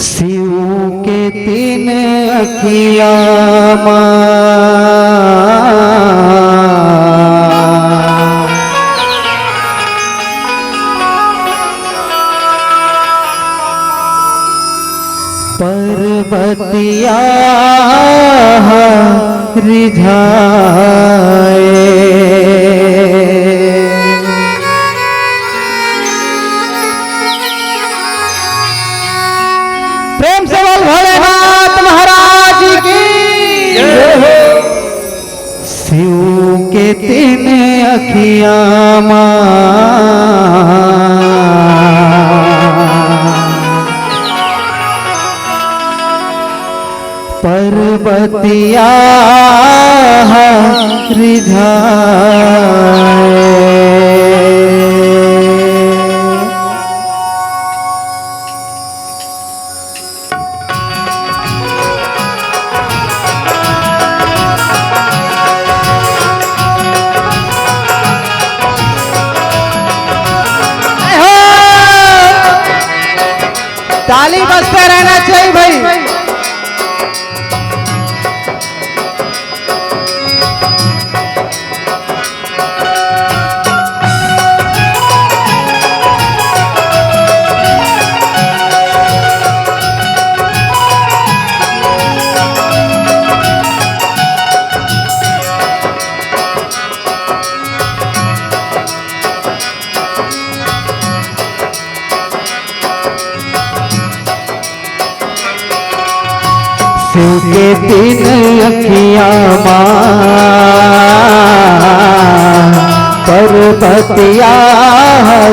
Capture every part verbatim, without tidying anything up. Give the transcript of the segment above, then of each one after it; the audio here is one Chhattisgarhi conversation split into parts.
शिव के तीन अखिया मा पर्वतिया रिझाए। प्रेम से बोल भोलेनाथ महाराज की जय हो। शिव के तीन अखिया मा पर्वतिया रिझाए। ताली बजते रहना चाहिए भाई। शिव के तीन अखिया मा पर्वतिया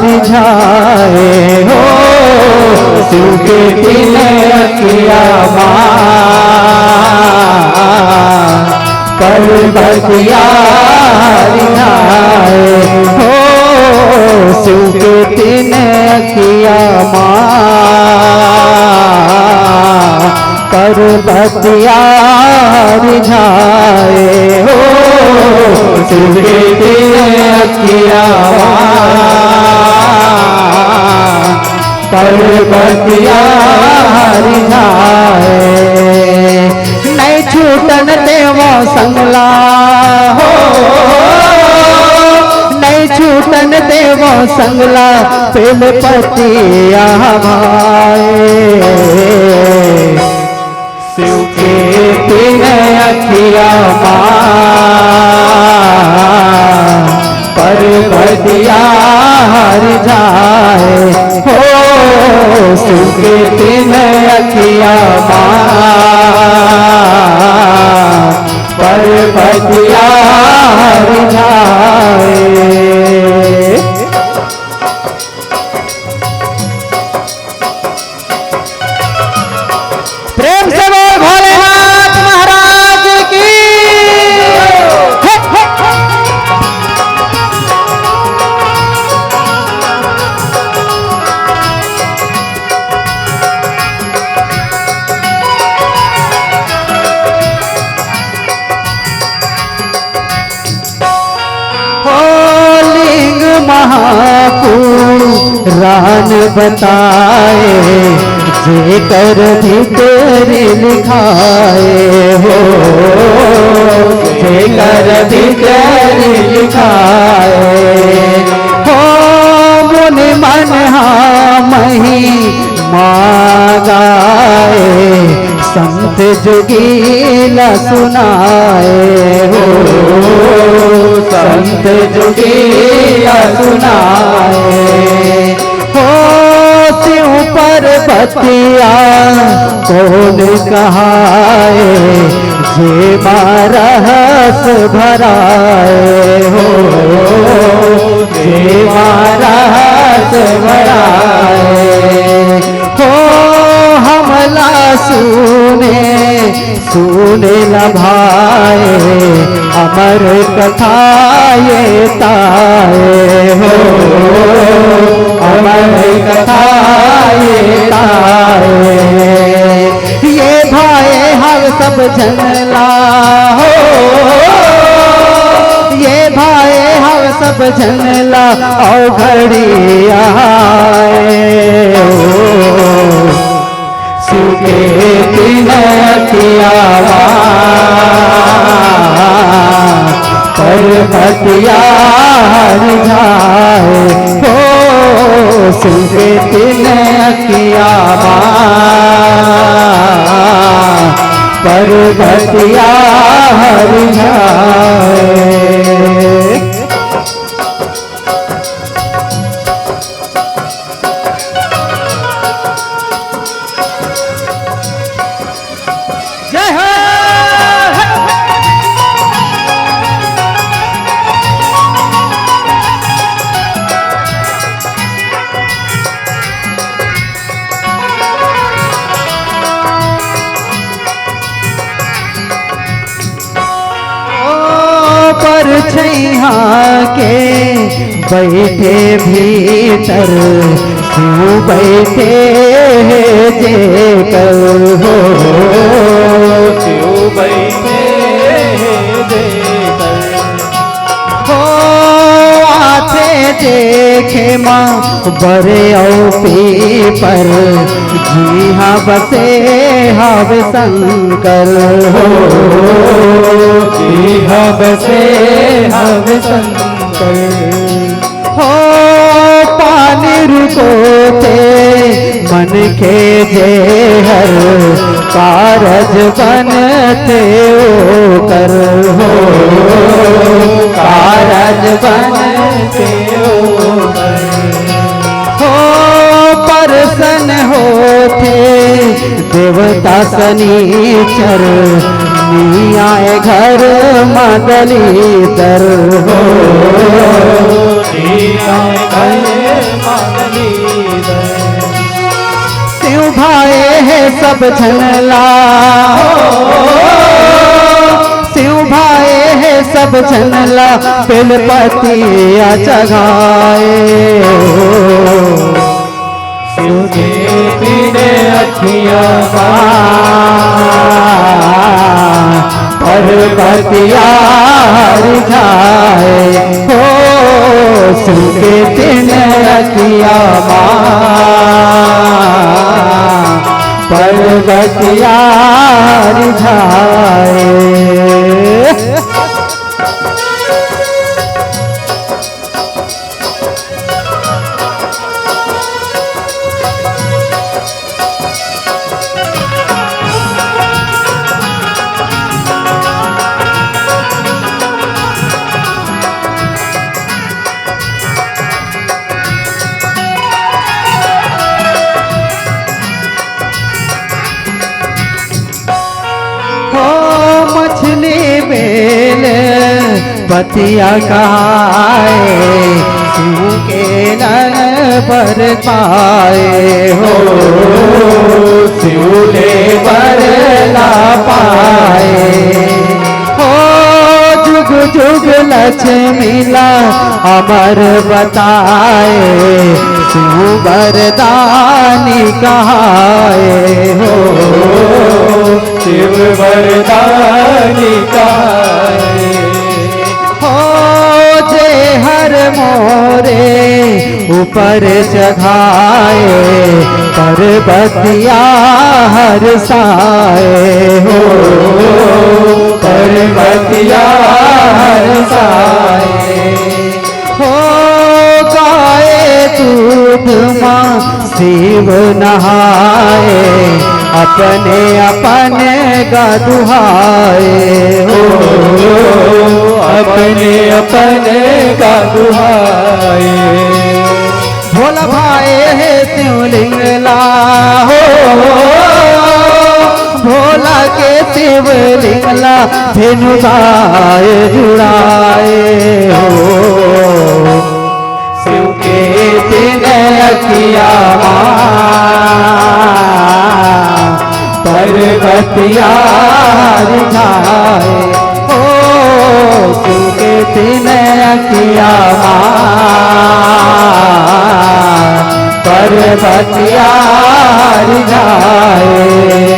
रिझाए हो। शिव के तीन अखिया मा पर्वतिया रिझाए हो। शिव के तीन अखिया मा पर्वतिया रिझाए हो। शिव के तीन अखिया मा पर्वतिया रिझाए। नहीं छूटन देवो संगला हो, नहीं छूटन देवो संगला, बेलपतिया भाए। शिव के तीन अखिया मा पर्वतिया रिझाए हो। शिव के तीन अखिया मा पर्वतिया रिझाए। प्रेम से बोल भोलेनाथ महाराज की। हो लिंग महापुराण बताए, जेकर भीतरी लिखाए हो, जेकर भीतरी लिखाए हो। मुनि मन हा महिमा गाए, संत जोगीला सुनाए हो, संत जोगीला सुनाए हो। शिव पर्वतिया कौन कहाए, जे मा रहस भराए हो, जे मा रहस भराए हो। हमला सुने सुने ल भाए, अमर कथा ये ताए हो, अमर कथा ये ताए। ये भाए हव सब झन ला हो, ये भाए हव सब झन ला, अउ घड़ी आए हो। शिव के तीन अखिया मा, पर्वतिया हर जाए हो, शिव के तीन अखिया मा, पर्वतिया हर जाए। जय हो। ओ परछैया के बैठे भीतर, शिव बैठे हे जेकर हो। शिव बैठे हे जेकर हो। आथे देखे मा बर अउ पीपर, जिहां बसे हवे शंकर हो। जिहां बसे हवे शंकर हो। पानी रुकोथे मन के जेहर, कारज बनथे ओकर हो। कारज बनथे ओकर हो। परसन होथे देवता सनीचर, नइ आए घर मा दलिदर हो। नइ आए घर मा दलिदर। शिव भाए हे सब झन ला हो, शिव भाए हे सब झन ला, बेलपतिया चघाए हो। शिव के तीन अखिया मा, पर्वतिया हर जाए हो। शिव के तीन अखिया मा, पर्वतिया हर जाए। हो मछली बेलपतिया खाए, शिव के नन बर पाए हो। शिव ले बर ला पाए हो। जुग जुग लक्ष्मी ला अमर बताए, शिव वरदानी कहाए हो। शिव वरदानी कहाए हो। जे हर मोरे ऊपर चघाए, पर्वतिया हर साए हो। पर्वतिया हर साए हो। गाय दूध मा शिव नहाए, अपने अपने गा दुहाए हो। अपने अपने गा दुहाए हो। भोला भाए हे शिवलिंग ला हो, भोला के शिवलिंग ला धेनु गाय जुड़ाए हो। शिव के तीन अखिया मा, पर्वतिया हर जाए हो। शिव के तीन अखिया मा, पर्वतिया हर जाए।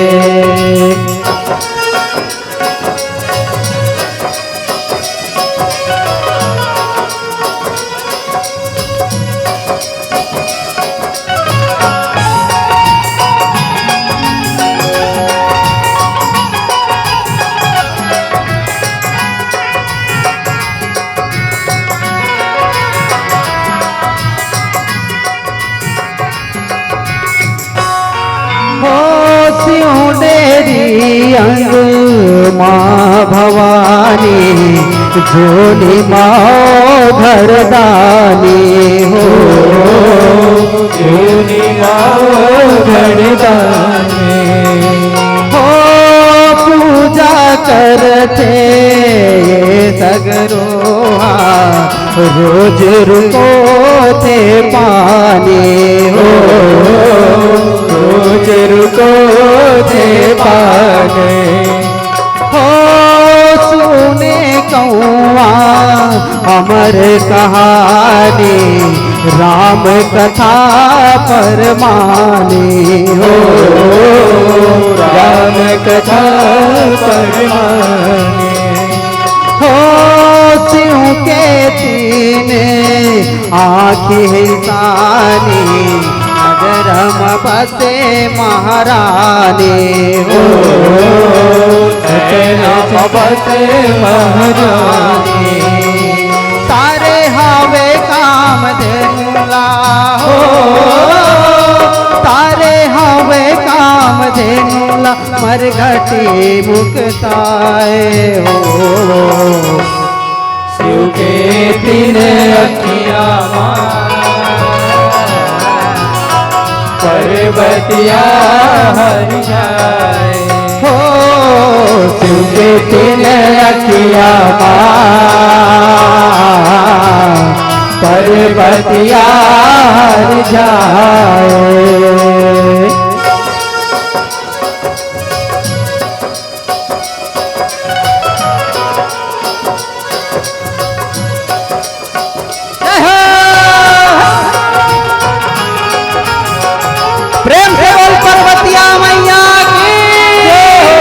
अंग माँ भवानी, जोनी माँ घरदानी हो। जोनी माँ घरदानी। हो पूजा करथे ये सगरो हा, रोज रुको थे पानी हो। रोज रुको थे पानी। हो सुने कौआ अमर कहानी, राम कथा परमानी हो। राम कथा परमानी। हो शिव के तीन आँखी निशानी, नगर म बसे महारानी हो। नगर म बसे महारानी। तारे हवे कामधेनु ला हो। तारे हवे कामधेनु ला, मरघटी मुक्ताए हो। शिव के तीन अखिया मा, पर्वतिया हर जाए। हो शिव के तीन अखिया मा, पर्वतिया हर जाए। जय हो। प्रेम से बोल पर्वतिया मैया की जय हो।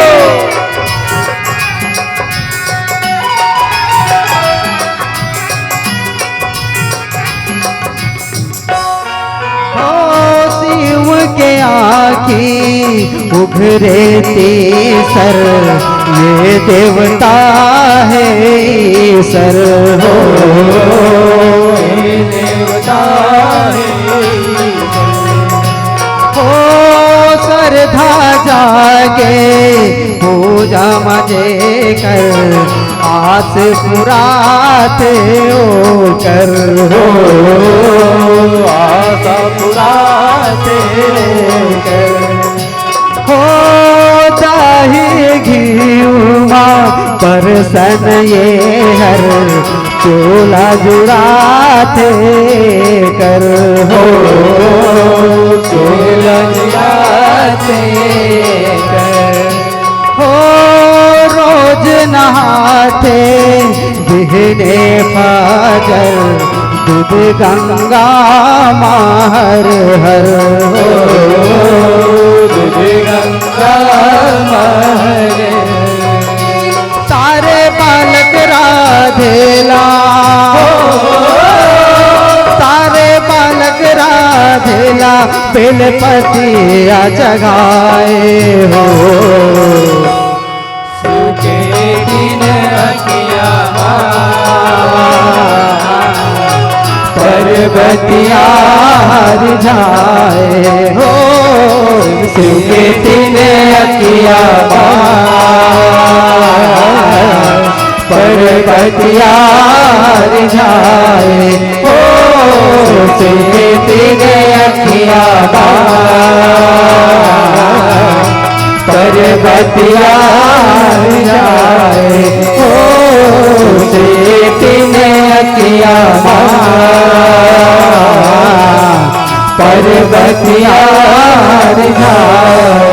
हो शिव के आँखी उघरे तीसर, ये देवता है ईसर हो। ये देवता है ईसर। हो सरधा जागे पूजा म जेकर, आस पुराथे ओकर हो। आस पुराथे ओकर। हो दाही घीव मा परसन ये हर, चोला जुड़ाथे कर हो। चोला जुड़ाथे कर। हो रोज नहाथे बिहने फाजर, दूध गंगा महर हर हो। दूध गंगा महर। तारे बालक राधेला हो। तारे बालक राधेला, बेलपतिया चघाए हो। शिव के तीन अखिया मा, पर्वतिया हर जाए हो। शिव के तीन अखिया मा, पर्वतिया हर जाए हो। शिव के तीन अखिया मा, पर्वतिया हर जाए हो। शिव के तीन अखिया मा, पर्वतिया हर जाए।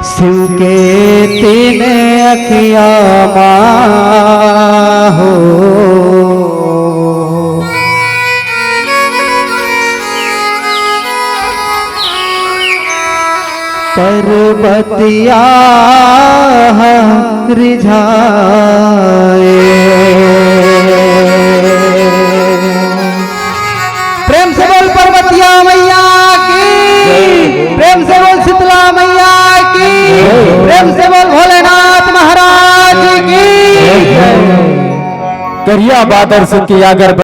शिव के तीन अखिया मा हो। पर्वतिया हर जाए। प्रेम से बोल पर्वतिया मैया की, प्रेम से बोल शीतला मैया की, प्रेम से बोल भोलेनाथ महाराज की। करिया बादर से किया अगर